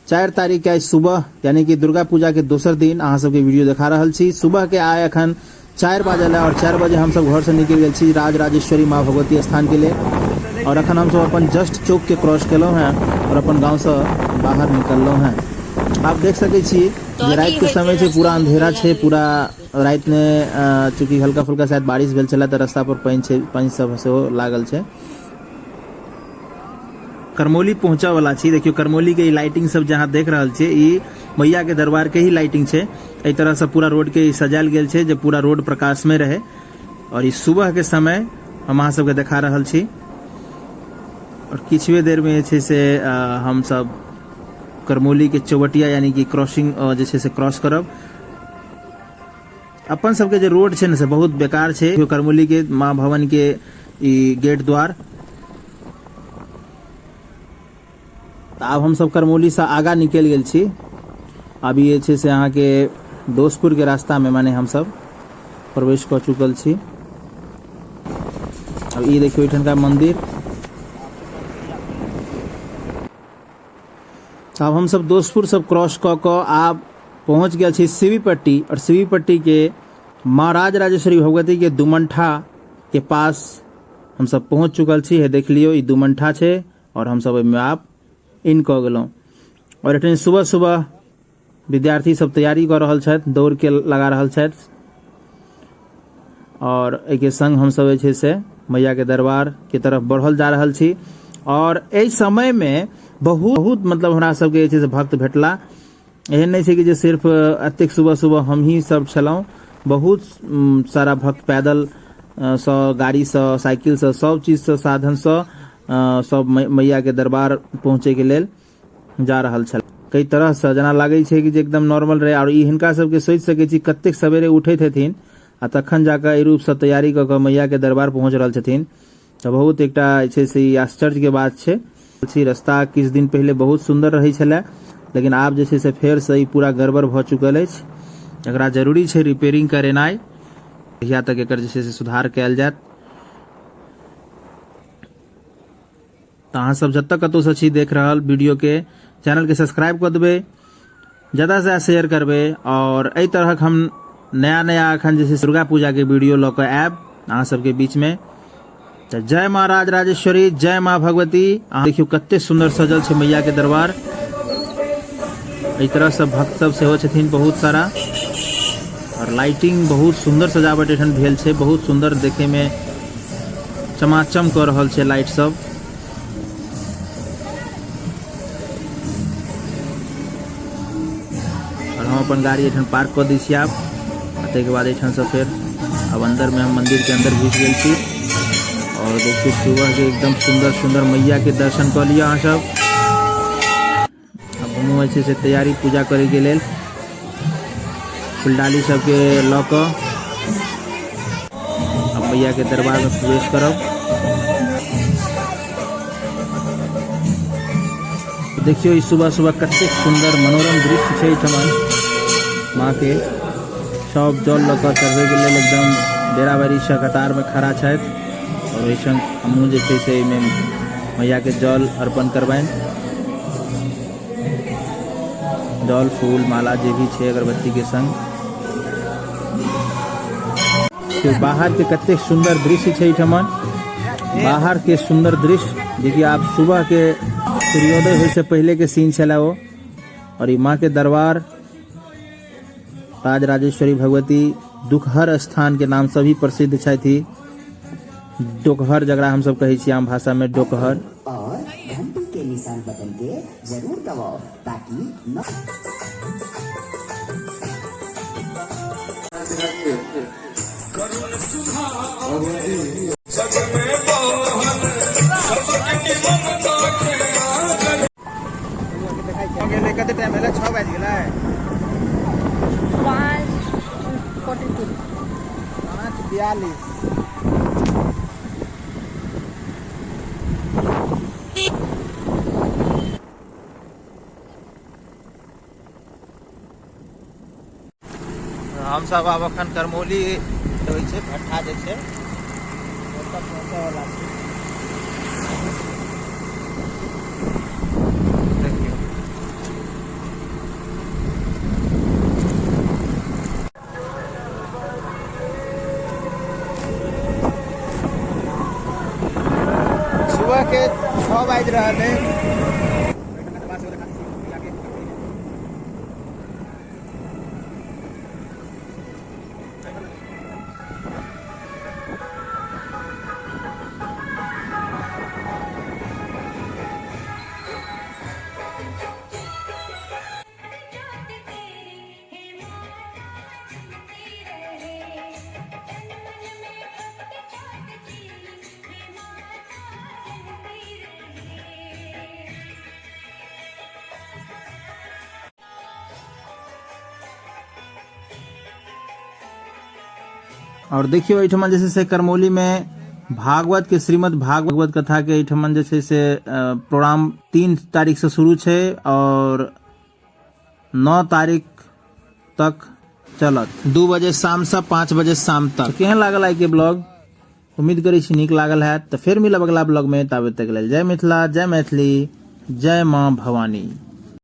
4 तारीख के आइ सुबह यानी कि दुर्गा पूजा के दोसर दिन अहाँ सबके वीडियो देखा रहल छी। सुबह के आइ अखन 4 बाजल है और 4 बजे हम सब घर से निकल गेल छी राज राजेश्वरी माँ भगवती स्थान के लिए और अखन हम सब अपन जस्ट चौक के क्रॉस केलहुँ हैं और अपन गाँव से बाहर निकललहुँ हैं। आप देख सकै छी जे राति के समय छै, पूरा अंधेरा छै, पूरा राति में चूँकि हल्का फुल्का शायद बारिश भेल छलै तऽ रास्ता पर पानि छै, पानि सब सेहो लागल छै। करमौली पहुँचऽ वाला छी। देखियौ करमौली के ई लाइटिंग सब जहाँ देख रहल छियै ई मैया के दरबार के ही लाइटिंग छै। एहि तरह से पूरा रोड के सजायल गेल छै जे पूरा रोड प्रकाशमय रहे और ई सुबह के समय हम अहाँ सबके देखा रहल छी और किछुए देर में जे छै से हम सब करमौली के चौबटिया यानी कि क्रॉसिंग जे छै से क्रॉस करब। अपन सबके जे रोड छै ने से बहुत बेकार छै। करमौली के माँ भवन के ई गेट द्वार। तऽ आब हमसब करमौली से आगा निकलि गेल छी। अभी जे छै से अहाँके दोस्तपुर के रास्ता में माने हमसब प्रवेश कऽ चुकल छी। अब ई देखियौ एहिठामका मंदिर। आब हमसब दोस्तपुर सब क्रॉस कऽ कऽ आब पहुँच गेल छी शिवीपट्टी और शिवीपट्टी के माँ राज राजेश्वरी भगवती के दुमंठा के पास हमसब पहुँच चुकल छी। हे देख लियौ ई दुमंठा छै और हमसब ओहिमे आब इन कऽ गेलहुँ और एठन सुबह सुबह विद्यार्थी सब तैयारी कऽ रहल छथि, दौड़ के लगा रहल छथि और एहिके संग हमसब जे छै से मैया के दरबार के तरफ बढ़ल जा रहल छी। और एहि समय में बहुत बहुत मतलब हमरा सबके जे छै से भक्त भेटला। एहन नहि छै कि जे सिर्फ एतेक सुबह सुबह हमही सब छलहुँ, बहुत सारा भक्त पैदल सँ, गाड़ी सँ, साइकिल सँ, सब चीज सँ, साधन सँ सब मैया के दरबार पहुँचे के लेल जा रहल छल। कई तरह सँ जेना लागै छै कि जे एकदम नॉर्मल रहै। और ई हिनका सबके सोचि सकै छी कतेक सवेरे उठैत हेथिन आ तखन जाकऽ एहि रूप सँ तैयारी कऽ कऽ मैया के दरबार पहुँच रहल छथिन। तऽ बहुत एकटा जे छै से ई आश्चर्य के बात छै। रास्ता किछु दिन पहिले बहुत सुन्दर रहै छलै, लेकिन आब जे छै से फेरसँ ई पूरा गड़बड़ भऽ चुकल अछि। एकरा जरूरी छै रिपेयरिंग करेनाइ, कहिया तक एकर जे छै से सुधार कयल जायत। तऽ अहाँ सब जतऽ कतहुसँ छी देख रहल वीडियोके, चैनलके सब्सक्राइब कऽ देबै, ज़्यादा से ज़्यादा शेयर करबै और एहि तरहक हम नया नया अखन जे छै दुर्गा पूजाके वीडियो लऽ कऽ आयब अहाँ सबके बीचमे। तऽ जय माँ राज राजेश्वरी, जय माँ भगवती। अहाँ देखियौ कते सुन्दर सजल छै मैया के दरबार। एहि तरह से भक्त सब सेहो छथिन बहुत सारा और लाइटिंग बहुत सुन्दर सजावट एठन भेल छै, बहुत सुन्दर देखे में चमाचम कऽ रहल छै लाइट सब। और हम अपन गाड़ी एठन पार्क कऽ दै छी आब, आ ताहिके बाद एहिठामसँ फेर आब अन्दरमे हम मन्दिरके अन्दर घुसि गेल छी और देखियौ सुबह के एकदम सुन्दर सुन्दर मैया के दर्शन कऽ लिअ अहाँ सब। आब हमहूँ जे छै से तैयारी पूजा करैके लेल फुलडाली सबके लऽ कऽ आब मैया के दरबार में प्रवेश करब। देखियौ ई सुबह सुबह कतेक सुन्दर मनोरम दृश्य छै एहिठमन। माँ के सब जल लऽ कऽ चढ़बै के लेल एकदम बेराबेरी से कतार में खड़ा छथि और ओहि संग हमहूँ जे छै से एहिमे मैया के जल अर्पण करबनि। जल फूल माला जे भी छै अगरबत्ती के संग। बाहर के कतेक सुन्दर दृश्य छै एहिठमन, बाहर के सुन्दर दृश्य जेकि आब सुबह के सूर्योदय होय से पहले के सीन छलै ओ। और ई माँ के दरबार राज राजेश्वरी भगवती दुखहर स्थान के नाम से भी प्रसिद्ध छथि। डोकहर जकरा हम सब कहै छी आम भाषा में डोकहर। और घंटी के निशान बटन के जरूर दबाओ ताकि न कते टाइम भेलै? 6 बाजि गेलै। 5:42। 5:42। हम सब आब अखन करमौली होइ छै भट्ठा जे छै ओतऽ पहुँचऽ वाला छी। देखियौ सुबह के 6 बाजि रहल है। और देखियो एहिठमा जे छै से करमौली में भागवत के श्रीमद् भागवत कथा के एहिठमन जे छै से प्रोग्राम 3 तारीख से शुरू छै और 9 तारीख तक चलत, 2 बजे शाम से 5 बजे शाम तक। केहन लागल आइ के ब्लॉग? उम्मीद करै छी नीक लागल हैत। तऽ फेर मिलब अगला ब्लॉग में, ताबे तक लेल जय मिथिला, जय मैथिली, जय माँ भवानी।